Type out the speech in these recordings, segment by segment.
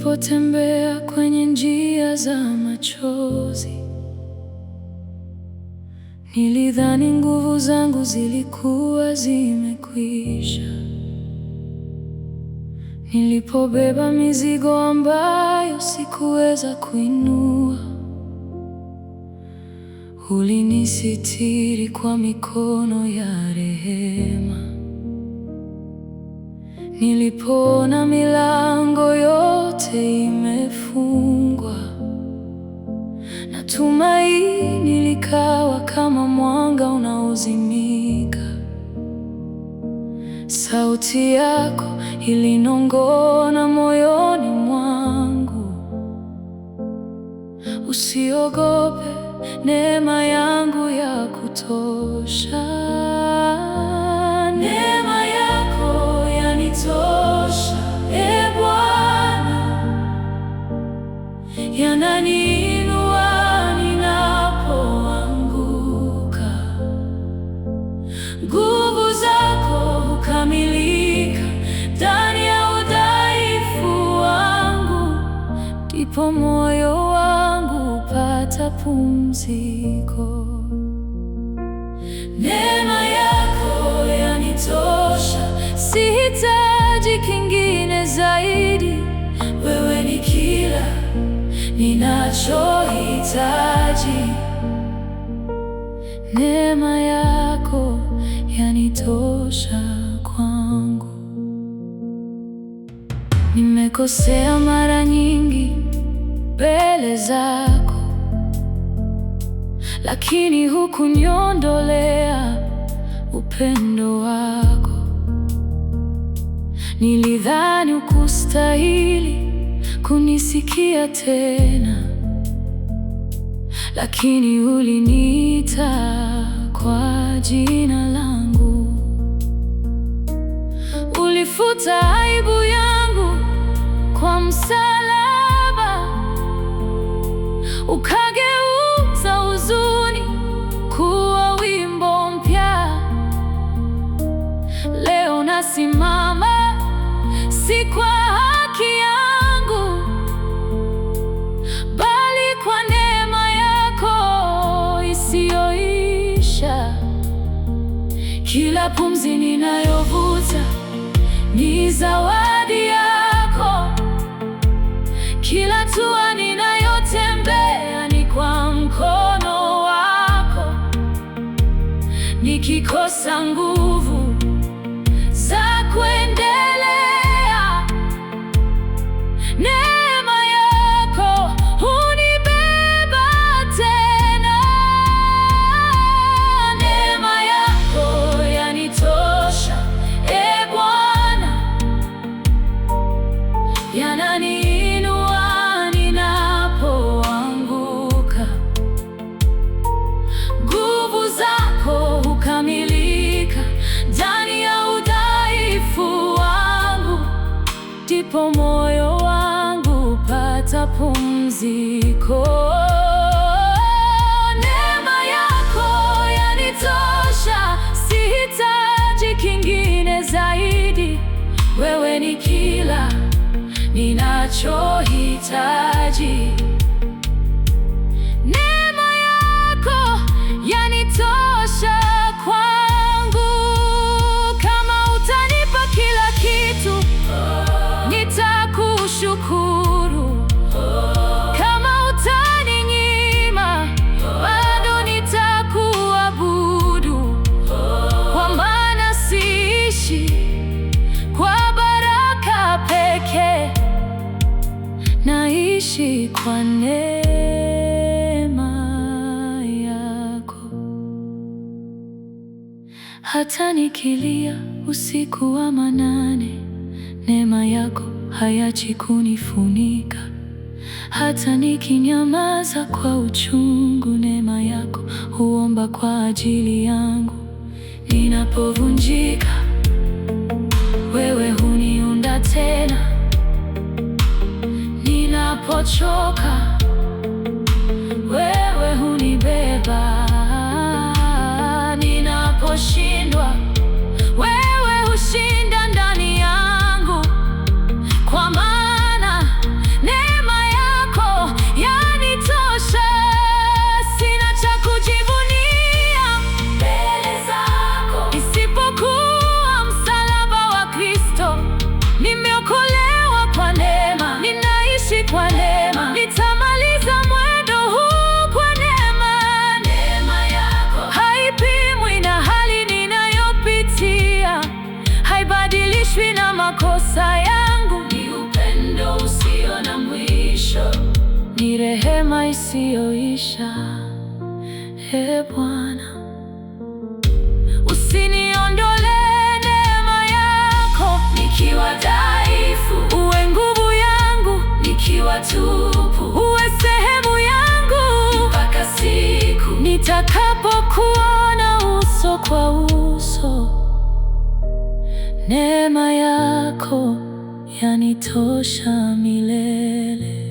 Nilipotembea kwenye njia za machozi, nilidhani nguvu zangu zilikuwa zimekwisha. Nilipobeba mizigo ambayo sikuweza kuinua, ulinisitiri kwa mikono ya rehema. Nilipoona milango yote imefungwa na tumaini likawa kama mwanga unaozimika, sauti yako ilinong'ona moyoni mwangu, usiogope, neema yangu ya kutosha. Neema yako yanitosha, e Bwana, yananiinua ninapoanguka. Nguvu zako hukamilika ndani ya udhaifu wangu, ndipo moyo wangu hupata pumziko. Neema yako yanitosha, sihitaji kingine zaidi. Wewe ni kila ninachohitaji. Neema yako yanitosha kwangu. Nimekosea mara nyingi mbele zako, lakini hukuniondolea upendo wako. Nilidhani hukustahili kunisikia tena, lakini uliniita kwa jina langu. Ulifuta aibu yangu kwa msalaba, ukageuza huzuni kuwa wimbo mpya. Leo nasimama, si kwa haki yangu, bali kwa neema yako isiyoisha. Kila pumzi ninayovuta ni zawadi yako, kila hatua ninayotembea ni kwa mkono wako. Nikikosa nguvu za kuendelea, neema yako hunibeba tena. Neema yako yanitosha, e Bwana, yananiinua ninapoanguka. Nguvu zako hukamilika ndani ya udhaifu wangu, ndipo moyo wangu hupata pumziko. Neema yako yanitosha, sihitaji kingine zaidi. Wewe ni kila ninachohitaji. Neema yako yanitosha kwangu. Kama utanipa kila kitu, nitakushukuru. Kama utaninyima, bado nitakuabudu. Kwa maana siishi kwa baraka pekee, naishi kwa neema yako. Hata nikilia usiku wa manane, neema yako haiachi kunifunika. Hata nikinyamaza kwa uchungu, neema yako huomba kwa ajili yangu. Ninapovunjika, wewe huniunda tena. Ninapochoka, wewe hunibeba. Ninaposhindwa, wewe hushinda ndani yangu. Kwa maana kwa neema. Nitamaliza mwendo huu kwa neema. Neema yako haipimwi na hali ninayopitia, haibadilishwi na makosa yangu. Ni upendo usio na mwisho, ni rehema isiyoisha. E Bwana, usiniondolee neema yako. Nikiwa dhaifu, uwe nguvu yangu. Nikiwa tupu, uwe sehemu yangu mpaka siku nitakapokuona uso kwa uso. Neema yako yanitosha milele.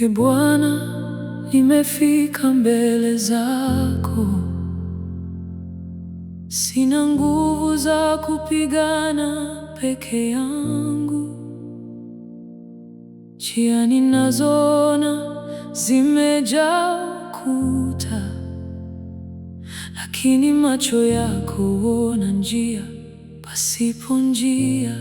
E Bwana, nimefika mbele zako, sina nguvu za kupigana peke yangu. Njia ninazoona zimejaa ukuta, lakini macho yako huona njia pasipo njia.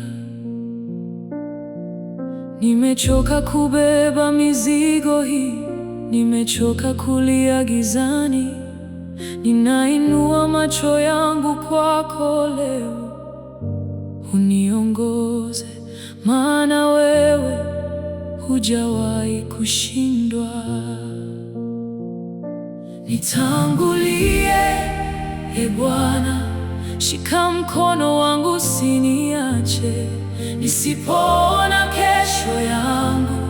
Nimechoka kubeba mizigo hii, nimechoka kulia gizani. Ninainua macho yangu kwako leo, uniongoze, maana wewe hujawahi kushindwa. Nitangulie, e Bwana, shika mkono wangu usiniache. Nisipoona kesho yangu,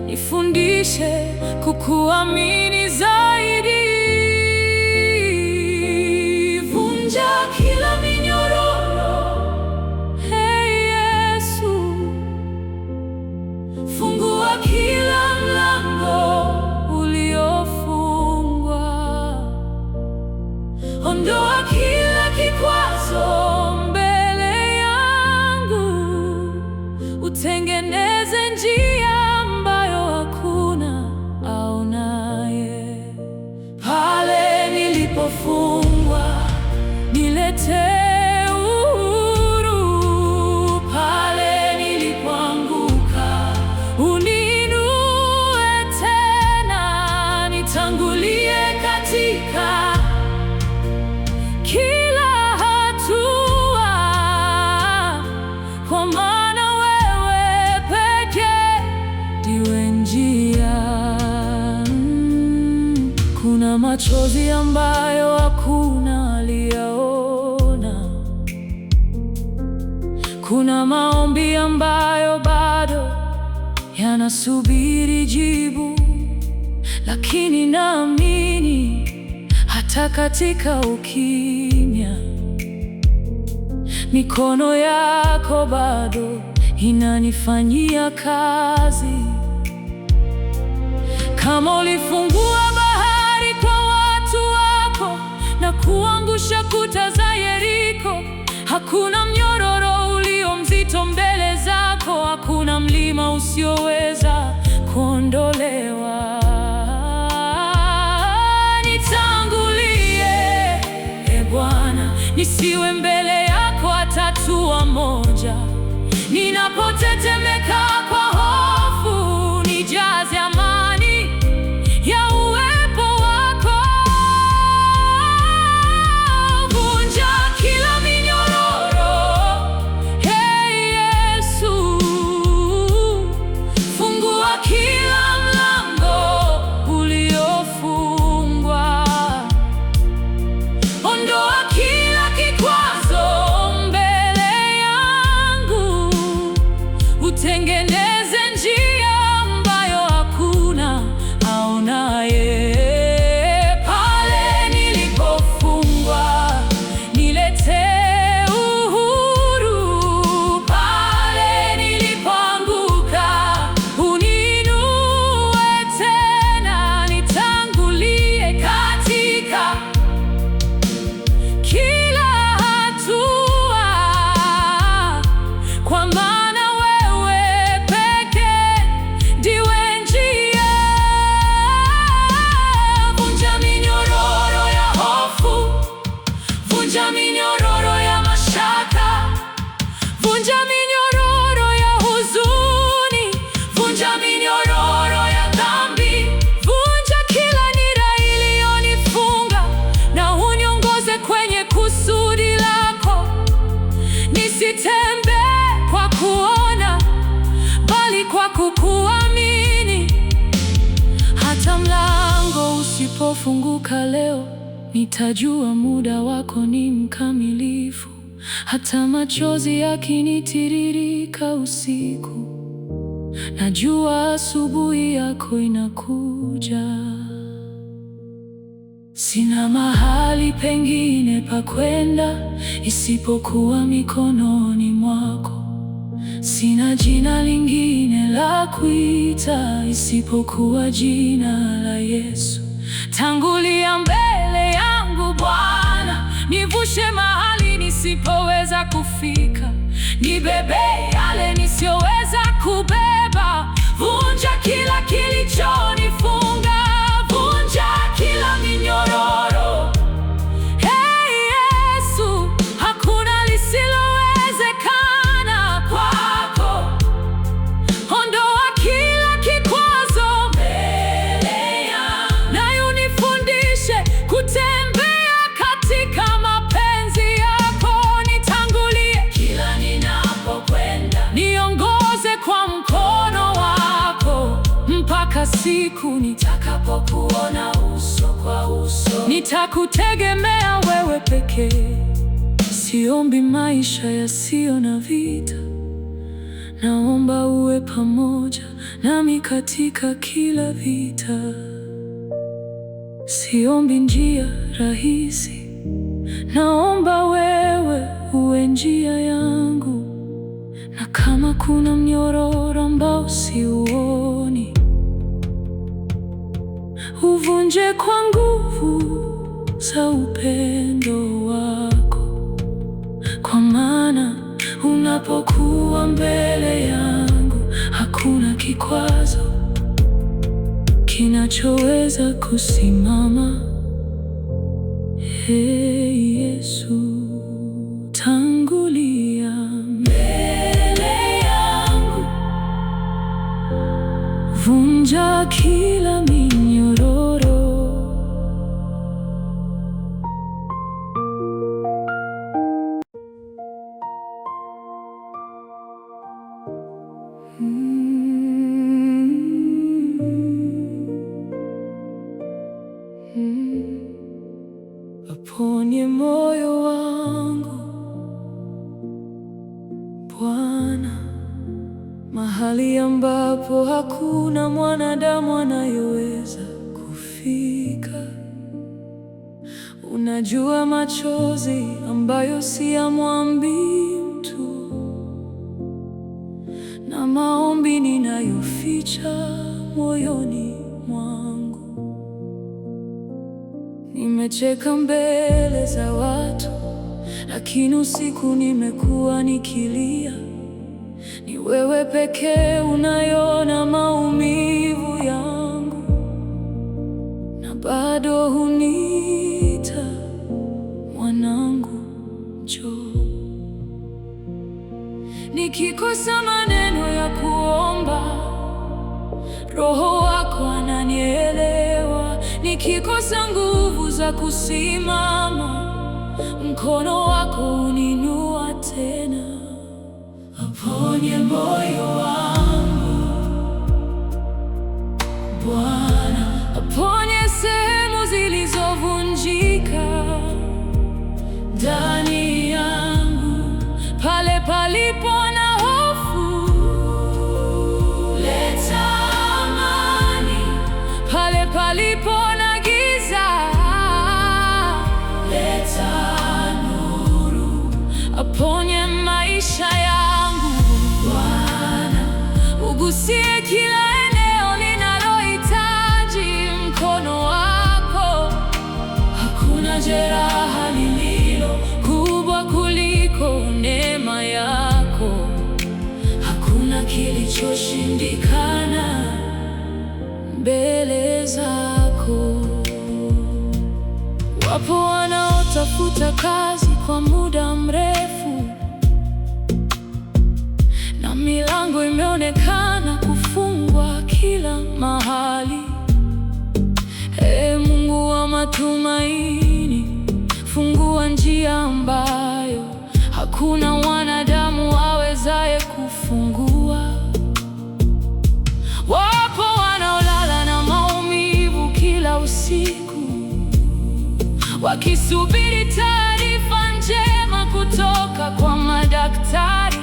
nifundishe kukuamini zaidi. Vunja kila minyororo, hey Yesu, fungua kila mlango uliofungwa, ondoa kila kikwazo mbele yangu, utengeneze njia ambayo hakuna aonaye. Pale nilipofungwa, niletee uhuru. Pale nilipoanguka, uniinue tena. Nitangulie katika kila hatua, kwa maana wewe pekee ndiwe njia. Kuna machozi ambayo hakuna aliyaona, kuna maombi ambayo bado yanasubiri jibu, lakini naamini hata katika ukimya, mikono yako bado inanifanyia kazi. Kama ulifungua bahari kwa watu wako na kuangusha kuta za Yeriko, hakuna mnyororo ulio mzito mbele zako, hakuna mlima usioweza kuondolewa. Nitangulie, e Bwana, nisiwe mbele yako hata hatua moja. Ninapotetemeka kwa hofu, nijaze amani ya uwepo wako. Vunja kila minyororo, hey Yesu, fungua kila mlango uliofungwa, ondoa kila kikwazo mbele yangu, utengeneze Isipofunguka leo, nitajua muda wako ni mkamilifu. Hata machozi yakinitiririka usiku, najua asubuhi yako inakuja. Sina mahali pengine pa kwenda isipokuwa mikononi mwako. Sina jina lingine la kuita isipokuwa jina la Yesu. Tangulia mbele yangu Bwana, nivushe mahali nisipoweza kufika, nibebe yale nisiyoweza kubeba. Vunja kila kilichonifunga, vunja kila minyororo. Hey Yesu, hakuna lisilowezekana kwako. Ondoa kila kikwazo mbele yangu, na unifundishe kutembea katika mapenzi yako. Nitangulie kila ninapokwenda, niongoze kwa mkono wako mpaka siku nitakapokuona uso kwa uso. Nitakutegemea wewe pekee, siombi maisha yasiyo na vita. Naomba uwe pamoja nami katika kila vita. Siombi njia rahisi, naomba wewe uwe njia yangu. Na kama kuna mnyororo ambao siuoni, uvunje kwa nguvu za upendo wako. Kwa maana unapokuwa mbele yangu, hakuna kikwazo kinachoweza kusimama. Hey Yesu, tangulia mbele yangu, vunja kila minyororo. Aponye moyo wangu Bwana, mahali ambapo hakuna mwanadamu anayeweza kufika. Unajua machozi ambayo siyamwambii mtu, na maombi ninayoficha moyoni mwangu. Nimecheka mbele za watu, lakini usiku nimekuwa nikilia. Ni wewe pekee unayona maumivu yangu, na bado huniita mwanangu, njoo. Nikikosa maneno ya kuomba, Roho wako ananielewa. Nikikosa nguvu za kusimama, mkono wako uninua tena. Aponye moyo wangu Bwana, aponye sehemu zilizovunjika ndani yangu, pale palipo na hofu, leta amani, pale palipo na giza, leta nuru, aponye maisha yangu Bwana, ugusie kila eneo linalohitaji mkono wako. Hakuna jeraha lililo kubwa kuliko neema yako. Hakuna kilichoshindikana mbele zako. Wapo wanaotafuta kazi kwa muda mrefu, na milango imeonekana kufungwa kila mahali. Ee Mungu wa matumaini, fungua njia ambayo hakuna mwanadamu awezaye kufungua. Wapo wanaolala na maumivu kila usiku, wakisubiri taarifa njema kutoka kwa madaktari.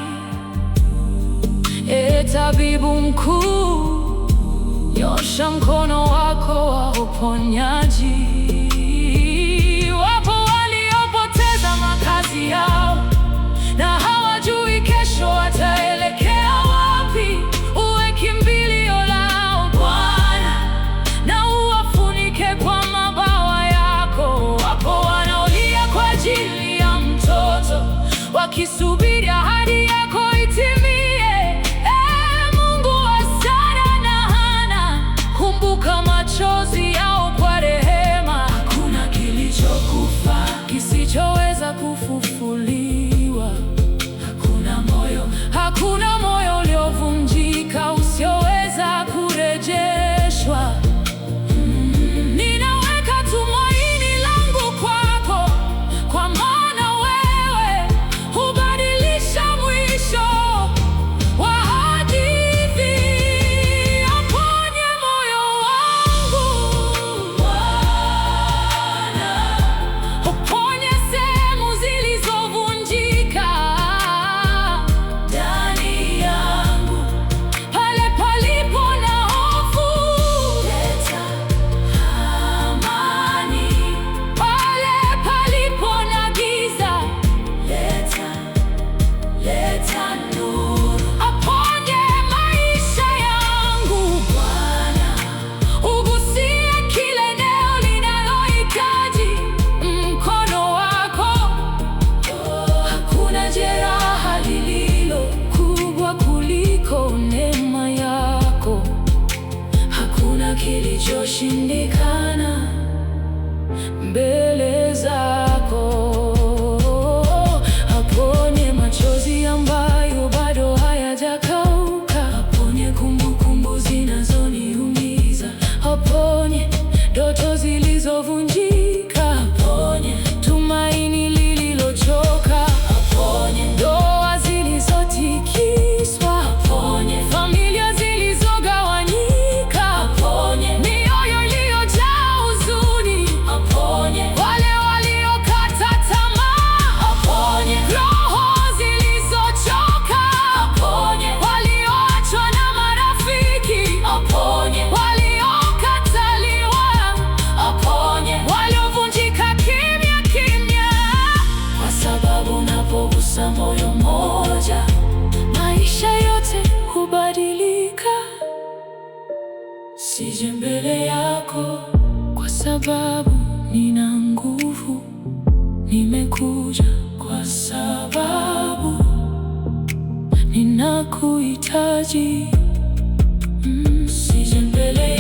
E tabibu mkuu, nyosha mkono wako wa uponyaji. Wapo waliopoteza makazi yao na hawajui kesho wataelekea wapi. Uwe kimbilio lao Bwana, na uwafunike kwa mabawa yako. Wapo wanaolia kwa ajili ya mtoto, wakisubiri ahadi yako itimie. E Mungu wa Sara na Hana, kumbuka machozi yao kwa rehema. Hakuna kilichokufa kisichoweza kufufuliwa. Hakuna moyo uliovunjika usioweza kurejeshwa. Ninaweka tumaini langu kwako, kwa maana wewe hubadilisha mwisho wa hadithi. Aponye moyo wangu Bwana, uponye sehemu zilizovunjika ndani yangu, pale palipo na hofu, leta amani, pale palipo na giza, leta nuru. Aponye maisha yangu Bwana, ugusie kila eneo linalohitaji mkono wako. Hakuna jeraha lililo kubwa kuliko neema yako. Hakuna kilichoshindikana mbele zako. Aponye machozi ambayo bado hayajakauka. Aponye kumbukumbu zinazoniumiza. Aponye ndoto zilizovunjika. Aponye tumaini lililochoka. Aponye ndoa zilizotikiswa. Aponye familia zilizogawanyika. Aponye mioyo iliyojaa huzuni. Aponye wale waliokata tamaa. Aponye roho zilizochoka. Aponye walioachwa na marafiki. Aponye waliokataliwa. Aponye waliovunjika kimya kimya. Kwa sababu unapogusa moyo mmoja, maisha yote hubadilika. Sije mbele yako kwa sababu nina nguvu, nimekuja kwa sababu ninakuhitaji. Sije mbele